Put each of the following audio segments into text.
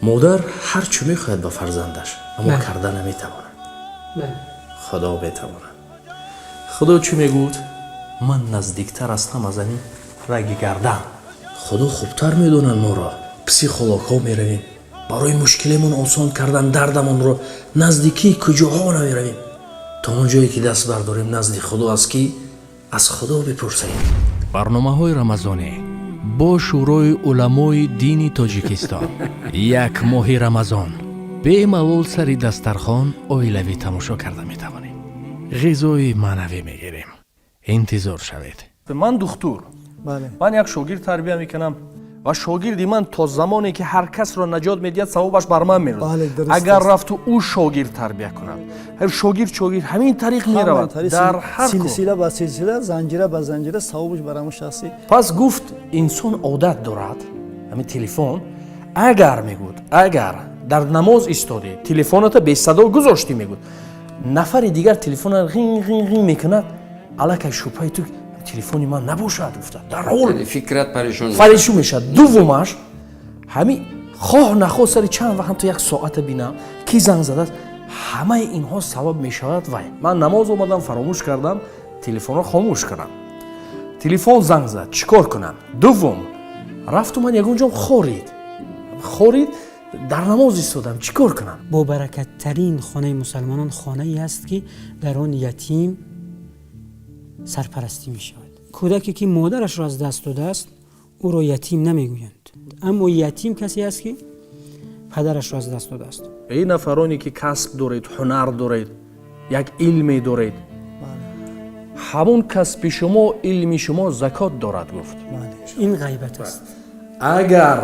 Модар ҳар чӣ мехоҳад ба фарзандаш, аммо карда наметавонад. Худо метавонад. Худо чӣ мегӯд? Ман наздиктар ҳастам аз ҳамин раги гардан. Худо хубтар медонад моро. Психологҳо меравем барои мушкилемон осон кардан, дардамонро наздикии куҷоҳо намеравем, то он ҷое ки даст бардорем назди Худо аст, ки аз Худо бипурсем. Барномаҳои рамазонӣ бо Шӯрои уламои дини Тоҷикистон. Як моҳи Рамазон бемалол сари дастархон оилавӣ тамошо карда метавонем, ғизои маънавӣ мегирем. Интизор шавед. Ман духтур, ман як шогирд тарбия мекунам ва шогирди ман то замоне ки ҳар касро наҷот медиҳад, савобаш бар ман мерасад. Агар рафту ӯ шогирд тарбия кунад, шогирд, шогирд, ҳамин тариқ меравад. Дар ҳар силсила ба силсила, занҷира ба занҷира савобаш бар ҳамон шахси. Пас гуфт, инсон одат дорад ҳамин телефон. Агар, мегӯд, агар дар намоз истодӣ, телефоната бесадо гузоштӣ, мегӯд, нафари дигар телефона ғин ғин ғин мекунад, аллакай шубҳаи ту телефони ман набошад гуфта, дар ҳол фикрат парешон. Парешон мешавад. Дуввумаш, ҳами хоҳ нахоҳ сари чанд вақт ҳамто як соата бинам, ки занг задааст. Ҳамаи инҳо сабаб мешавад. Вай, ман намоз омадам, фаромӯш кардам телефонро хомӯш кардам, телефон занг зад, чӣ кор кунам? Дуввум, рафту ман ягон ҷом хорид хорид, дар намоз истодам, чӣ кор кунам? Бобаракаттарин хонаи мусалмонон хонае аст, ки дар он ятим сарпарастӣ мешавад. Кӯдаке, ки модарашро аз даст додааст, ӯро ятим намегӯянд, аммо ятим касе аст, ки падарашро аз даст додааст. Эй нафароне, ки касб доред, ҳунар доред, як илме доред, ҳамон касби шумо, илми шумо закот дорад, гуфт. Ин ғайбат аст. Агар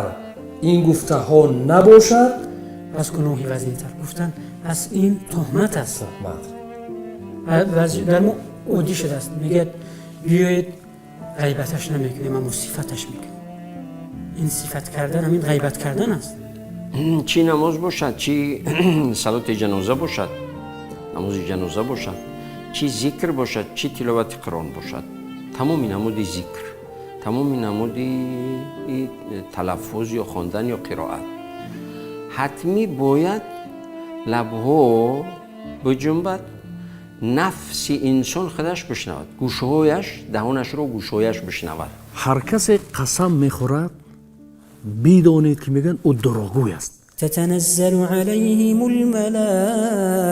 ин гуфтаҳо набошад. Пас гуноҳи вазнинтар гуфтан, пас ин туҳмат аст. Туҳмат. Дар мо оддӣ шудааст, мегӯяд: «Биёед, ғайбаташ намекунем, аммо сифаташ мекунем». Ин сифат кардан ҳамин ғайбат кардан аст. Чӣ намоз бошад, чӣ салоти ҷаноза бошад, намози ҷаноза бошад, чӣ зикр бошад, чӣ тиловати Қуръон бошад, тамоми намуди зикр, тамоми намуди талаффуз ё хондан ё қироат ҳатмӣ бояд лабҳо биҷунбад, нафси инсон худаш бишнавад, гӯшҳояш, даҳонашро гӯшҳояш бишнавад. Ҳар касе қасам мехӯрад, бидонед, ки мегӯянд, ӯ дурӯғгӯй аст. تتنزل عليهم الملائكة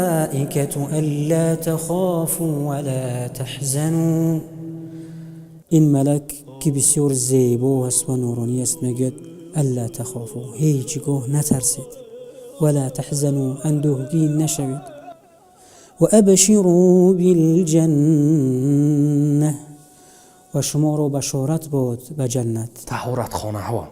ألا تخافوا ولا تحزنوا. این ملک که بسیار زیبا است و نورانی است میگوید: ألا تخافوا، هیچگاه نترسید، ولا تحزنوا، اندوهگین نشوید، وأبشروا بالجنة، و شما را بشارت باد به جنت. Таҳоратхонаҳо,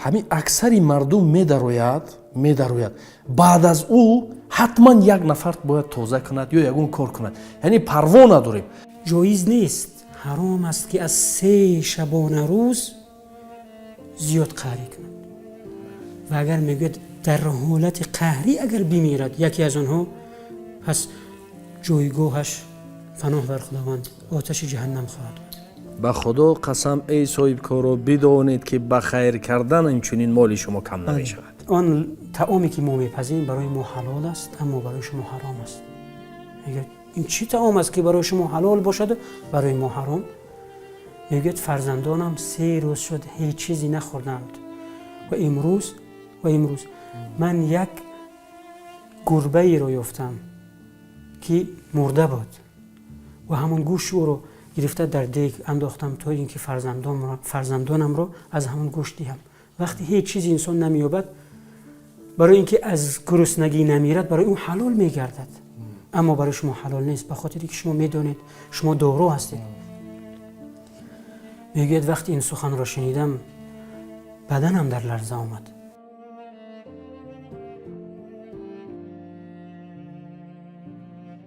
ҳамин аксари мардум медарояд, медарояд, баъд аз ӯ ҳатман як нафар бояд тоза кунад ё ягон кор кунад, яъне парво надорем. Ҷоиз нест, ҳаром аст, ки аз 3 шабона рӯз зиёд қаҳрӣ кунад. Ва агар, мегӯяд, дар ҳолати қаҳрӣ агар бимирад яке аз онҳо, пас ҷойгоҳаш, паноҳ бар Худованд, оташи ҷаҳаннам хоҳад буд. Ба Худо қасам, эй соҳибкоро, бидонед, ки ба хайр кардан инчунин моли шумо кам намешавад. Он таоме, ки мо мепазем, барои мо ҳалол аст, аммо барои шумо ҳаром аст. Мегӯяд: «Ин чӣ таом аст, ки барои шумо ҳалол бошаду барои мо ҳаром?» Мегӯяд: «Фарзандонам 3 рӯз шуд, ҳеҷ чизе нахӯрданд ва имрӯз ман як гурбаеро ёфтам, ки мурда буд, ва ҳамон гӯшти ӯро гирифта дар дег андохтам, то ин ки фарзандонамро аз ҳамон гӯшт диҳам». Вақте ҳеҷ чизи инсон намеёбад, барои ин ки аз гуруснагӣ намирад, барои ӯ ҳалол мегардад, аммо барои шумо ҳалол нест, ба хотире ки шумо медонед, шумо доро ҳастед. Мегӯяд: «Вақте ин суханро шунидам, баданам дар ларза омад».